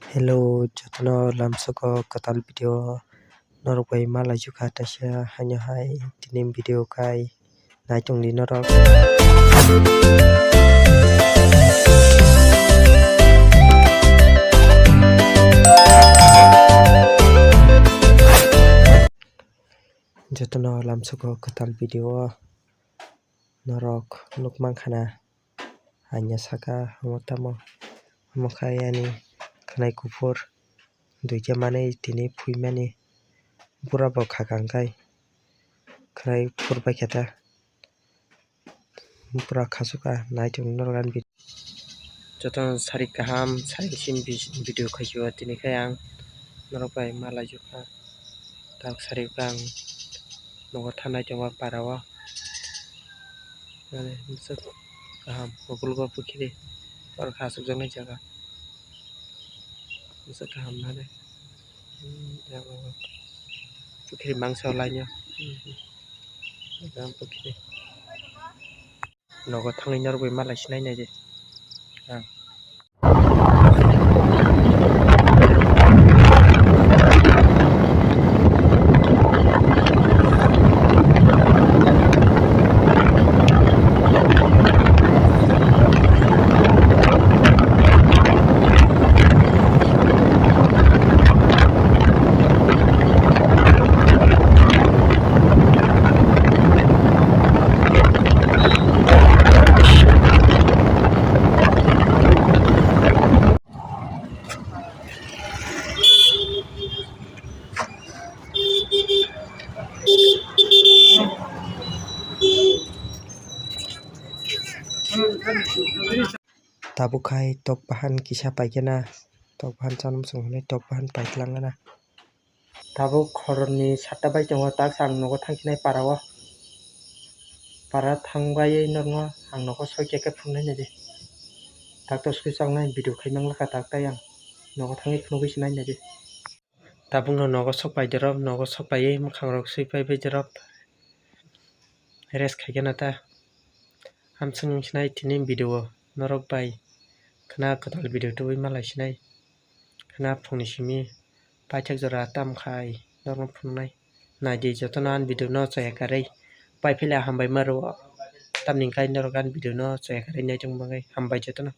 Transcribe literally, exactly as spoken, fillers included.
Hello, jotono lamsoko kwtal video norok bai ma laijukha, taisa haino hai tini video khai naitung di norok. Jotono lamsoko kwtal video o norok nukmankha na. Hanya saka omo tamo, omo khe ani khwnai kuphur duita manwi tini phuimani bura bo khakang khai khwnai kuphur bai khe ta bura khasukha naitung norok ani video. Jotono sari kaham sari simi video khaisio tini khe ang norok bai ma laijukha. Tak sari khe ang nogo thanai tongo para o. Mane bwswk kaham, hukulugo pukhiri, oro khe aswkjaknai jaga. Bwswk kaham mane. Hmm, yago pukhiri mangsa o lainw. Hmm, hmm. Pukhiri. Nogo thangwi norok bai malai sinai nai di. Ang. Tabuk khai tok bahan kisa paikhe na, tok bahan chana muchung hwnwi tok bahan paitwlangna. Tabuk khoroknwi satta bai tongo, tak sa ang nogo thangkhinai para o. Para thangbai norokno ang nogo soi khe khe phunuknai nai di. Tak to soi choknai video khai manglakha tak tai ang nogo thangwi phunugwi se nai nai di. Tabukno nogo sok pai dirok, nogo sok paiwi mwkhang rok sui pai bai dirok. Rest khai khe na ta. Hamsung wng sinai tini video o norok bai khwna kwtal video tubui malai sinai. Khwna phungni simi paithak jora tam khai norokno phunuknai. Nai di jotono ani video no chaya karwi pai phila hambai ma rwo. Tamni hwnkhe norok ani video no chaya karwi naitung bagwi hambai jotono.